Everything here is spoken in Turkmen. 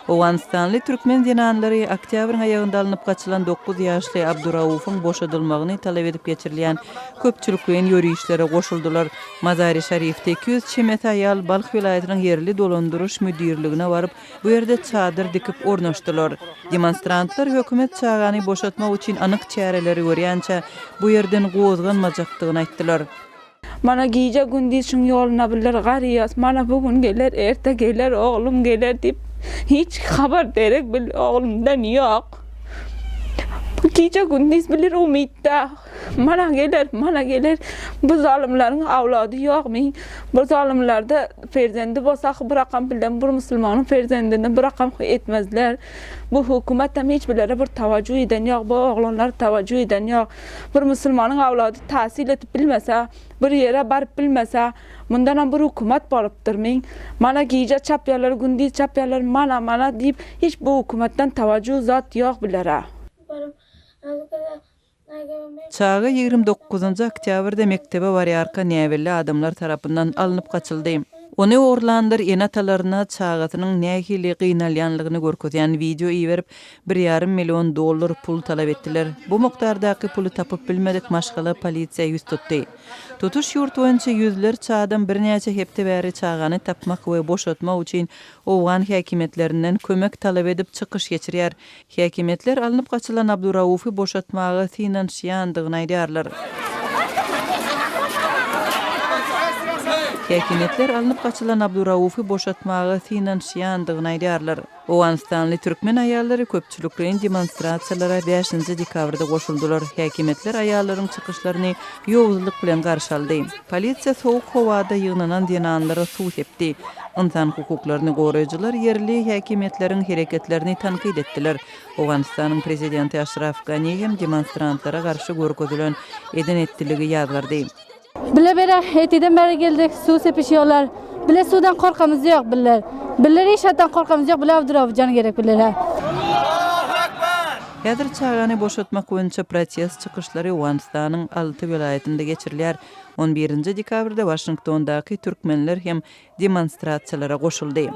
Owganystanly türkmen zenanlary oktýabryň aýagynda alnyp gaçylan dokuz ýaşly Abduraufyň boşadylmagyny talap edip geçirilýän köpçülikleýin ýörişlere goşuldylar. Mazari-Şarifde 200 çemesi aýal Balh welaýatynyň ýerli dolandyryş müdirligine baryp, bu ýerde çadyr dikip ornaşdylar. Demonstrantlar hökümet çagany boşatmak üçin anyk çäreleri görýänçä bu ýerden gozganmajakdygyny aýtdylar. Mana gije gündiz şuň ýoluna birler garýas mana bu gün geler erte geler oglum geler diýip hiç habar derek bil oglumdan ýok. Gije gündiz bilir umytda mana geler mana geler bu zalymlaryň awlady ýokmy bu zalymlarda perzendi bolsa bir rakam bilen bir musulmanyň perzendini bir rakam etmezler bu hökümetem hiç bilere bir tawajju eden ýok bu oglanlara tawajju eden ýok. Bir musulmanyň awlady tasil edip bilmese, bir ýere baryp bilmese, mundanam bir hökümet bolupdyr meň. Mana gije çapýarlar, gündiz çapýarlar, mana, mana diýip, hiç bu hökümetden tawajju zat ýok bilere. Çaga 29-njy oktýabrda mekdebe barýarka näbelli adamlar tarapyndan alnyp gaçyldy. Ony ogurlanlar ene-atalaryna çagasynyň nähili gynalýanlygyny görkezýän wideo iberip, Bir ýarym million dollar pul talap etdiler. Bu mukdardaky puly tapyp bilmedik maşgala polisiýa ýüz tutdy. Tutuş ýurt boýunça ýüzlerçe adam birnäçe hepde bäri çagany tapmak we boşatmak üçin owgan häkimiýetlerinden kömek talap edip çykyş geçirýär. Häkimiýetler alnyp gaçylan Abduraufy boşatmaga synanyşýandygyny aýdýarlar. Häkimiýetler alnyp gaçylan Abduraufy boşatmaga synanyşýandygyny aýdýarlar. Owganystanly türkmen aýallary köpçülikleýin demonstrasiýalara bäşinji dekabrda goşuldylar. Häkimiýetler aýallaryň çykyşlaryny ýowuzlyk bilen garşy aldy. Polisiýa sowuk howada ýygnanan zenanlara suw sepdi. Ynsan hukuklaryny goraýjylar ýerli häkimiýetleriň hereketlerini tankyt etdiler. Owganystanyň prezidenti Aşraf Gani hem demonstrantlara garşy görkezilen eden-etdiligi ýazgardy. Bile bere etiden beri geldik, suw sepişiyorlar. Bile suwdan korkamyz ýok biller. Biller hiç zatdan korkamyz ýok, bile Abdurauw jan gerek billere. Häzir çagany boşatmak boýunça protest çykyşlary Owganystanyň alty welaýatynda geçirilýär. On birinji dekabrda Waşingtondaky türkmenler hem demonstrasiýalara goşuldy.